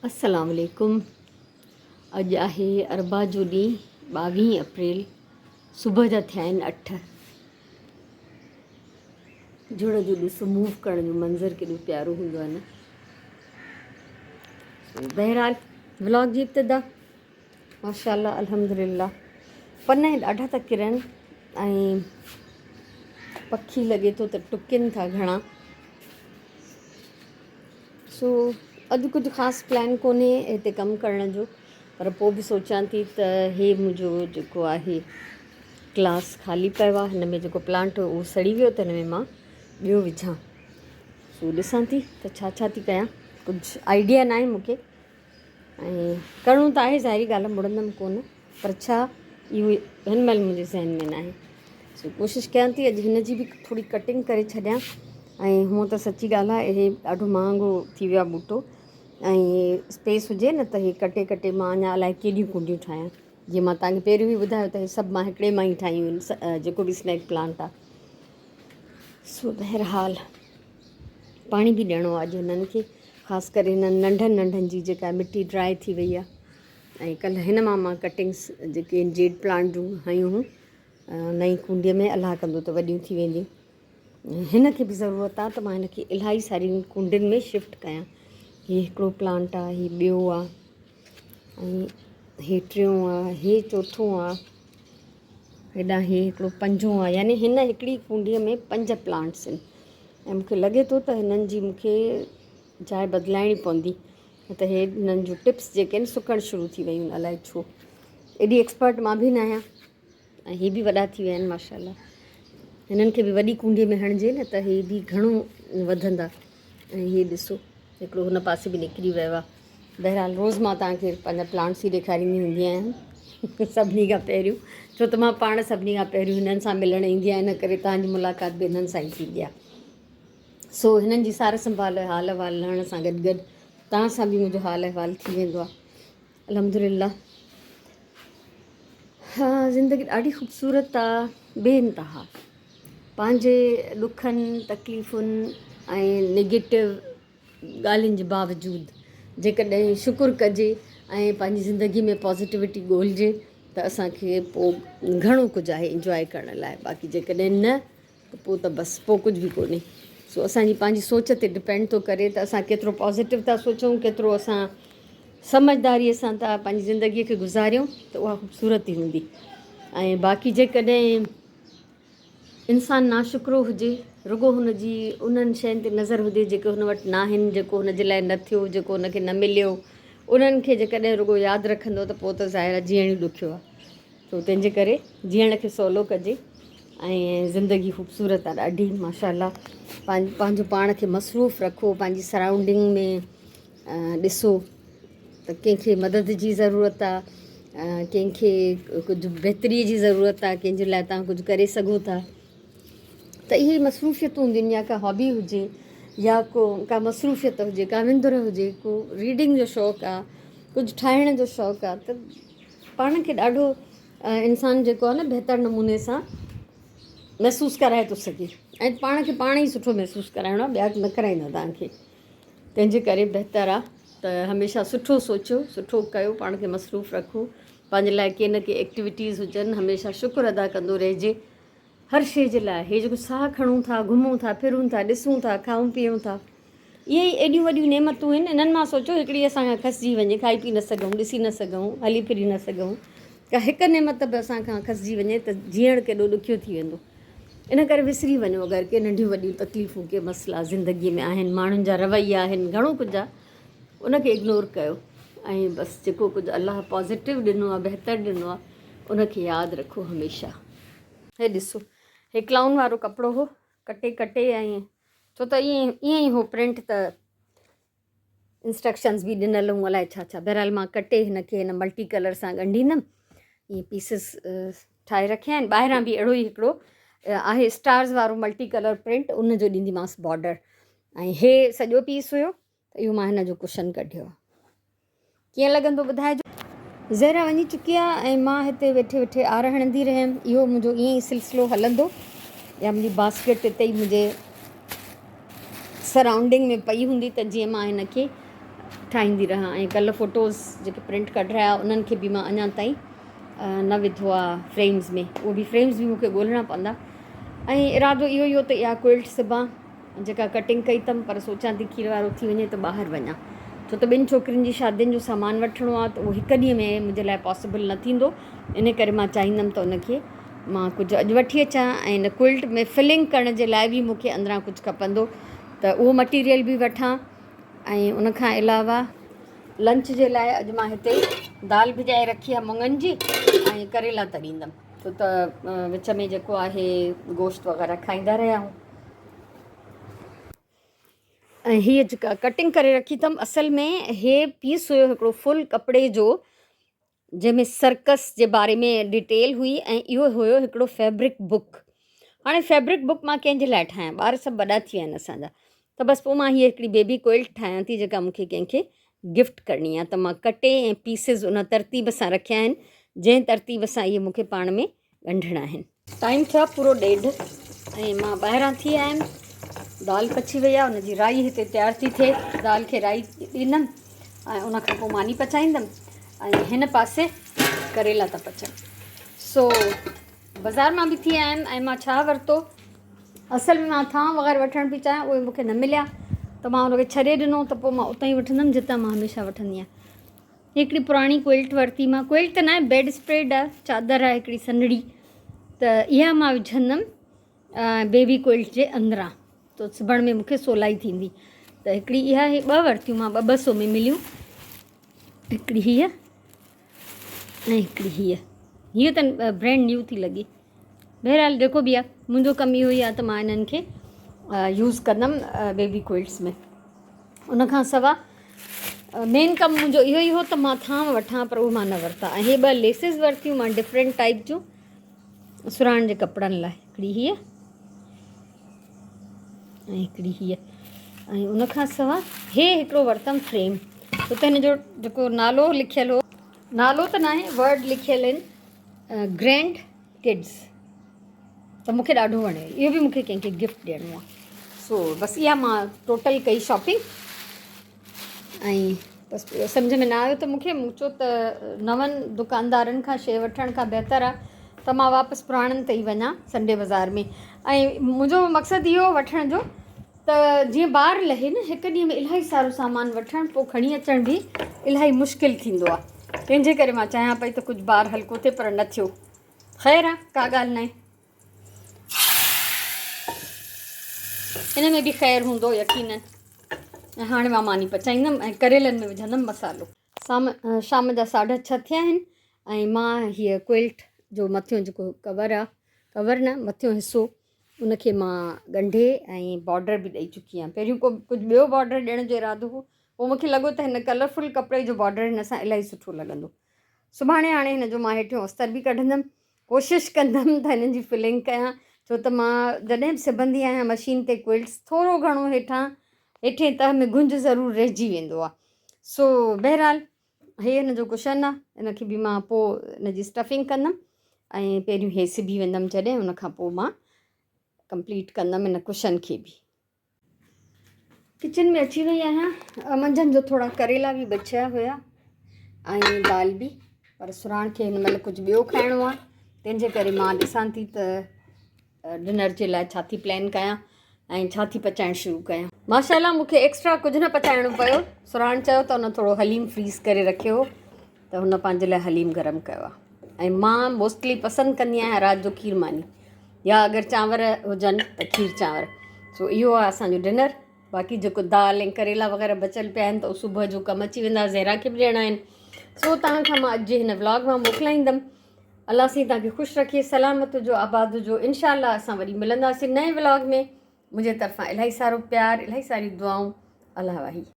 السلام عليڪم اڄ آهي اربع جو ڏينهن ٻاويهه اپريل صبح جا ٿيا آهن اٺ جھڙ جو ڏسو موو ڪرڻ جو منظر ڪيڏو پيارو هوندو آهي نه بهرحال ولاگ جي ابتدا ماشاء الله الحمد لله پن ڏاڍا ٿا ڪرن ۽ پکي لڳي ٿو ته ٽڪن ٿا گهڻا سو اڄ ڪجهه خاص پلان ڪونهي هتي ڪم ڪرڻ جو پر پوء به سوچان ٿي ته هي منهنجو جيڪو آهي ڪلاس خالي پيو آهي هن ۾ جيڪو پلانٽ هو اهو سڙي ويو ته هن ۾ مان ٻيو وجهان سو ڏسان ٿي ته ڇا ڇا ٿي ڪيان ڪجهه آئيڊيا ناهي مونکي ۽ ڪرڻو ته آهي ظاهري ڳالهه مڙندم ڪونه پر ڇا اهو هن مهل منهنجي ذهن ۾ ناهي سو ڪوشش ڪيان ٿي اڄ هن جي به ٿوري ڪٽنگ ڪري ڇڏيان ۽ هونء ته سچي ڳالهه آهي هي ڏاڍو مهانگو ٿي ويو آهي ٻوٽو ۽ اسپيس هجي نه ته هي ڪٽي ڪٽي مان اڃا الائي ڪيڏيون ڪونڊيون ٺاهيان جيئن مان تهانکي پهريون به ٻڌايو ته هي سڀ مان هڪڙي مان ئي ٺاهيون آهن جيڪو به اسنيڪ پلانٽ آهي سو بهرحال پاڻي به ڏيڻو آهي اڄ هنن کي خاص ڪري هنن ننڍن ننڍن جي جيڪا مٽي ڊرائي ٿي وئي آهي ۽ ڪلهه هن مان مان ڪٽنگس جيڪي جيڊ پلانٽ جون هنيون هيون نئين ڪونڊي ۾ الله ڪندو ته وڏيون ٿي وينديون هن کي به ضرورت آهي ته مان هن کي الاهي سارين ڪونڊين ۾ شفٽ ڪيان هي هڪڙو پلانٽ آهي هي ٻيو آهي ۽ هي ٽيون آهي هي چوٿون آهي هيڏانهن هي هڪڙو پنجون آهي يعني هن هڪڙي ڪونڊيء ۾ پنج پلانٽس آهن ۽ مونکي لڳي ٿو ته هنن جي مونکي جاء بدلائڻي پوندي نه ته هي هنن جون ٽپس جيڪي آهن سڪڻ شروع ٿي ويون آهن الائي ڇو ايڏي ايڪسپرٽ مان به نه آهيان ۽ هي به وڏا ٿي ويا آهن ماشاء الله هنن کي به وڏي ڪونڊي ۾ هڻجي نه ته هي به گهڻو وڌندا ۽ هي ڏسو هڪڙو هن پاسي به نڪري ويو آهي بهرحال روز مان توهان کي پنهنجا پلانٽس ئي ڏيکاريندي هوندي آهيان سڀني کان پهريون ڇو ته مان پاڻ سڀني کان پهريون هنن سان ملڻ ايندي آهيان ان ڪري توهان جي ملاقات به هنن سان ئي ٿيندي آهي سو هنن جي سار سنڀال حال احوال لهڻ سان گڏ گڏ توهان سان به منهنجو حال احوال ٿي ويندو آهي الحمد لله ها زندگي ڏاڍي خوبصورت آهي بي انتها پنهنجي ڏکن تڪليفن ۽ نيگيٽو ڳالهين جي باوجود جيڪڏهن شڪر ڪجي ۽ پنهنجي زندگي ۾ پازيٽوٽي ڳولجي ته اسان کي پوء گهڻو ڪجهه آهي انجواء ڪرڻ لاء باقي جيڪڏهن نه ته پوء ته بس پوء ڪجهه به ڪونهي سو اسانجي پنهنجي سوچ تي ڊپينڊ ٿو ڪري ته اسان ڪيترو پازيٽو ٿا سوچون ڪيترو اسان سمجهداريء سان ٿا پنهنجي زندگيء کي گذاريون ته اها خوبصورت ئي هوندي ۽ باقي جيڪڏهن انسان ناشڪرو هجي، رڳو هن جي انهن شين تي نظر هجي جيڪي هن وٽ ناهن، جيڪو هن جي لاء نه ٿيو، جيڪو هن کي نه مليو، انهن کي جيڪڏهن رڳو ياد رکندو ته پوء ته ظاهر آهي جيئڻ ئي ڏکيو آهي. سو تنهن جي ڪري جيئڻ کي سولو ڪجي ۽ زندگي خوبصورت آهي ڏاڍي ماشاء الله پنهنجو پاڻ کي مصروف رکو پنهنجي سرائونڊنگ ۾ ڏسو ته ڪنهن کي مدد جي ضرورت آ ڪنهن کي ڪجهه بهتري جي ضرورت آ ڪنهن جي لاء توهان ڪجهه ڪري سگهو ٿا ته اهي مصروفيتون هونديون آهن يا ڪا هابي هجي يا ڪو ڪا مصروفيت هجي ڪا وندر هجي ڪو ريڊنگ جو شوق آ ڪجهه ٺاهڻ جو شوق آ ته پاڻ کي ڏاڍو انسان جيڪو آ نه بهتر نموني سان محسوس ڪرائي ٿو سگهي ۽ پاڻ کي پاڻ ئي سٺو محسوس ڪرائڻو آ ٻيا نه ڪرائيندا توهان کي تنهن جي ڪري بهتر آ ته هميشه سٺو سوچيو سٺو ڪيو پاڻ کي مصروف رکو پنهنجي لاء ڪي نه ڪي ايڪٽيوٽيز هجن هميشه شڪر ادا ڪندو رهجي هر شيء جي لاء هي جيڪو ساهه کڻون ٿا گهمون ٿا ڦرون ٿا ڏسون ٿا کائون پيئون ٿا اهي ئي ايڏيون وڏيون نعمتون آهن انهن مان سوچو هڪڙي اسان کان کسجي وڃي کائي پي نه سگهون ڏسي نه سگهون هلي ڦري نه سگهون ڪا هڪ نعمت به اسان کان کسجي وڃي ته جيئڻ ڪيڏو ڏکيو ٿي ويندو ان ڪري وسري وڃو اگر ڪي ننڍيون وڏيون تڪليفون ڪي مسئلا زندگي ۾ آهن ماڻهن جا رويا آهن گهڻو ڪجهه آهي ان کي اگنور ڪيو ۽ بس جيڪو ڪجهه الله پازيٽو ڏنو آهي بهتر ڏنو آهي ان کي ياد رکو هميشه. هي ڏسو هي ڪلائون وارو ڪپڙو هو ڪٽي ڪٽي ۽ ڇو ته ائين ائين ئي هو پرنٽ ته انسٽرڪشنز به ڏنل هيون الائي ڇا ڇا بهرحال مان ڪٽي هن کي هن ملٽي ڪلر سان ڳنڍيندم ائين پيسز ٺاهي رکيا آهن ٻاهران به اهڙو ئي هڪڙو آهي اسٽارز وارو ملٽي ڪلر پرنٽ ان جو ڏينديمانس بارڊر ۽ هي سڄو پيس هيو ته اهو مان هن جو ڪشن ڪڍيو آهي ڪيئن لڳندو ٻڌائجو. زهره وڃي چڪي آ ۽ مان هتي ويٺي ويٺي آر هڻندي رهيم. اهو منهنجو ائين ئي سلسلو هلندو يا منهنجي باسڪيٽ اتي ئي منهنجي سرائونڊنگ ۾ پئي هوندي ته جيئن مان هن کي ٺاهيندي رهان ۽ ڪلهه فوٽوز جيڪي پرنٽ ڪڍرايا انهن کي به مان اڃا تائين نه وڌو آهي فريمز ۾ اهو به فريمز به مونکي ڳولڻا پوندا ۽ ارادو اهو ئي هو ته اها ڪوئلٽ سبان جيڪا ڪٽنگ ڪئي اٿم پر سوچان ٿي کير وارو ٿي وڃي ته ٻاهر وڃان ڇو ته ٻن ڇوڪرين جي شادين جو سامان وٺڻو آهي ته اهو هڪ ڏينهن ۾ منهنجي لاء پاسيبل نه ٿيندو ان ڪري مان چاهيندم ته ان کي مان ڪجهه اڄ وٺي اچان ۽ ان ڪوئلٽ ۾ فلنگ ڪرڻ جي لاء به مونکي اندران ڪجهه کپندو ته اهو مٽيريل به وٺان ۽ ان کان علاوه لنچ جي لاء اڄ مان هتي دال ڀڄائي رکي آهي مڱن جي ۽ ڪريلا تريندم ڇو ته وچ ۾ جيڪو آهي گوشت وغيره کائيندا رهيا آهيون ۽ هيء جيڪا ڪٽنگ ڪري رکي اٿم اصل ۾ هي پيس هيو هڪڙو فل ڪپڙي جو جنهن ۾ سرڪس جي باري ۾ ڊيٽيل هئي ۽ اهو هيو هڪڙو فيبرڪ بڪ هاڻي فيبرڪ بڪ مان ڪنهن جي لاء ٺاهيان ٻار سڀ وڏا ٿي ويا آهن اسان جا ته بس پوء مان هيء هڪڙي بيبي ڪوئلٽ ٺاهيان ٿي جيڪا مون کي ڪنهن کي گفٽ ڪرڻي آهي ته مان ڪٽي ۽ پيسز ان ترتيب سان رکيا آهن جنهن ترتيب سان اهي مون کي پاڻ ۾ ڳنڍڻا آهن. ٽائيم ٿيو آهي پورو ڏيڍ ۽ مان ٻاهران ٿي آيم دال پچي وئي آهي ان جي رائي هتي تيار ٿي ٿئي دال کي رائي ڏيندم ۽ ان کان پوء ماني پچائيندم ۽ هن پاسي ڪريلا ٿا پچن سو بازار مان به ٿي آيم ۽ مان ڇا ورتو اصل ۾ مان ٿانء وغيره وٺڻ پئي چاهيان اهي مونکي نه مليا ته مان ان کي ڇڏي ڏنو ته پوء مان اتان ئي وٺندم جتان مان هميشه وٺندي آهيان هڪڙي پراڻي ڪوئلٽ ورتي مان ڪوئلٽ ته ناهي بيڊ اسپريڊ آهي چادر آهي هڪڙي سنهڙي ته اها مان وجهندم بيبي ڪوئلٽ جي اندران ته سبڻ ۾ مونکي سولائي ٿيندي ته هڪڙي اها هي ٻه ورتيون مان ٻه ٻه سو ۾ مليون هڪڙي هيء ۽ هڪڙي هيء هيء ته برانڊ نيو ٿي لڳي بهرحال جيڪو به آهي منهنجو ڪم اهو ئي آهي ته مان انهن کي يوز ڪندم بيبي ڪوئلٽس ۾ ان کان سوا مين ڪم منهنجو اهو ئي هو ته مان ٿانو وٺان پر اهو مان نه ورتا ۽ هي ٻه ليسز ورتيون مان ڊفرنٽ ٽائپ جون سراڻ جي ڪپڙن لاء هڪڙي هيء ۽ هڪڙي هيء ۽ ان کان سوا هي هڪڙو ورتم فريم ڇو ته هن جو جيڪو نالو لکيل هو نالو ته ناهي ورڊ لکيل آهن گرينڊ ڪڊس ته مونکي ڏاڍو وڻيو اهو به مونکي ڪنهن کي گفٽ ڏيڻو آهي سو بس اها مان ٽوٽل ڪئي شاپنگ ۽ بس اهو سمجهه ۾ نه آيو ته مونکي مون چيو ته نون دڪاندارن کان شيء وٺڻ کان بهتر آهي ته مان واپس پراڻن تي ئي وڃان سنڊي بازار ۾ ۽ منهنجو مقصد اهو وٺڻ جو ته جيئن بار لهي نه هڪ ڏينهن ۾ الاهي سارو سامان وٺڻ پوء کڻي اچڻ به الاهي مشڪل ٿيندو آهي تنهن جي ڪري مان چاهيان پئي ته ڪجهه بار هلڪو ٿئي پر نه ٿيو خير آ ڪا ڳالهه ناهي ان ۾ به خير هوندو يقينن ۽ هاڻي مان ماني پچائيندم ۽ ڪريلن ۾ وجهندم مصالحو سام شام جا ساڍا ڇهه ٿيا آهن ۽ مان هيء ڪوئلٽ جو مٿيون جيڪو ڪور آ ڪور نه مٿيون حصو ان کي مان ڳنڍي ۽ بارڊر به ڏئي چڪي آهيان پهريون ڪو ڪجهه ٻيو بارڊر ڏيڻ جو ارادو هو پوء مونکي لڳو ته هن ڪلرفل ڪپڙي جو بارڊر هن سان الاهي سٺو لڳندو سڀاڻي هاڻي هن جو مان هيٺيون استر به ڪڍندم ڪوشش ڪندم ته هنن جي فلنگ ڪيان ڇو ته مان جڏهن به سبندي آهيان مشين تي ڪوئلٽس ٿورو گهڻو هيٺان هيٺين تهه ۾ گهنج ضرور رهجي ويندو آهي سو بهرحال هي هن جو ڪشن آ ان کي به مان پوء ان جي اسٽفنگ ڪندم ۽ پهريون هي سبي ويندم جڏهن ان کان پوء مان ڪمپليٽ ڪندم ان ڪشن کي به. ڪچن ۾ اچي وئي آهيان منجهند جو ٿورا ڪريلا به بچيا هيا ۽ دال به پر سراڻ کي هن مهل ڪجهه ٻيو کائڻو آ تنهن جي ڪري مان ڏسان ٿي ته ڊنر جي لاء ڇا ٿي پلان ڪيان ۽ ڇا ٿي پچائڻ شروع ڪيان. ماشاء الله مون کي ايڪسٽرا ڪجهه نه پچائڻو پيو. سرهاڻ چيو ته هن ٿورو حليم فريز ڪري رکيو هو ته هن پنهنجي لاء حليم گرم ڪيو آهي ۽ مان موسٽلي پسند ڪندي آهيان رات جو کير ماني يا اگر چانور هجن ته کير چانور سو اهو آهي اسانجو ڊنر باقي جيڪو دال ۽ ڪريلا وغيره بچل پيا آهن ته صبح جو ڪم اچي ويندا زهرا کي به ڏيڻا آهن سو توهان کان مان اڄ جي هن ولاگ مان موڪلائيندم الله سائين توهان کي خوش رکي سلامت هجو آباد هجو انشاء الله اسان وري ملنداسين نئين ولاگ ۾ منهنجي طرفان الاهي سارو پيار الاهي ساريون دعائون الله واهي.